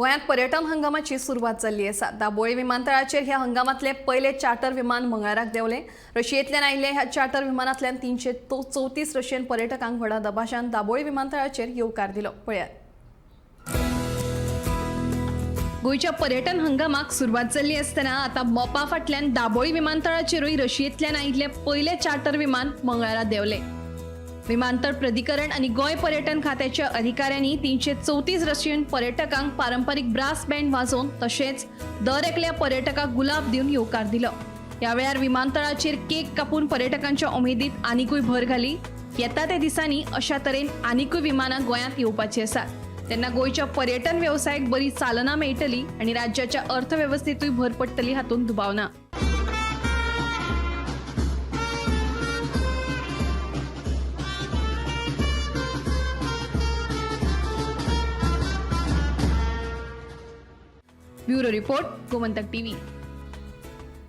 गोंयांत पर्यटन हंगामाची सुरवात जाल्ली आसा. दाबोळी विमानतळाचेर ह्या हंगामांतले पयले चार्टर विमान मंगळाराक देंवलें. रशियेंतल्यान आयिल्ल्या ह्या चार्टर विमानांतल्यान 334 रशियन पर्यटकांक व्हडा दबाज्यान दाबोळी विमानतळाचेर येवकार दिलो. पळयात. गोंयच्या पर्यटन हंगामाक सुरवात जाल्ली आसतना आतां मोपा फाटल्यान दाबोळी विमानतळाचेरूय रशियेंतल्यान आयिल्लें पयलें चार्टर विमान मंगळारा देंवलें. विमानतळ प्राधिकरण आनी गोंय पर्यटन खात्याच्या अधिकाऱ्यांनी 334 रशियन पर्यटकांक पारंपारीक ब्रास बँड वाजोवन तशेंच दर एकल्या पर्यटकाक गुलाब दिवन येवकार दिलो. ह्या वेळार विमानतळाचेर केक कापून पर्यटकांच्या उमेदीत आनिकूय भर घाली. येता त्या दिसांनी अशा तरेन आनिकूय विमानां गोंयांत येवपाची आसात, तेन्ना गोंयच्या पर्यटन वेवसायाक बरी चालना मेळटली आनी राज्याच्या अर्थवेवस्थेतूय भर पडटली हातूंत दुबाव ना. Bureau report, Gomantak TV.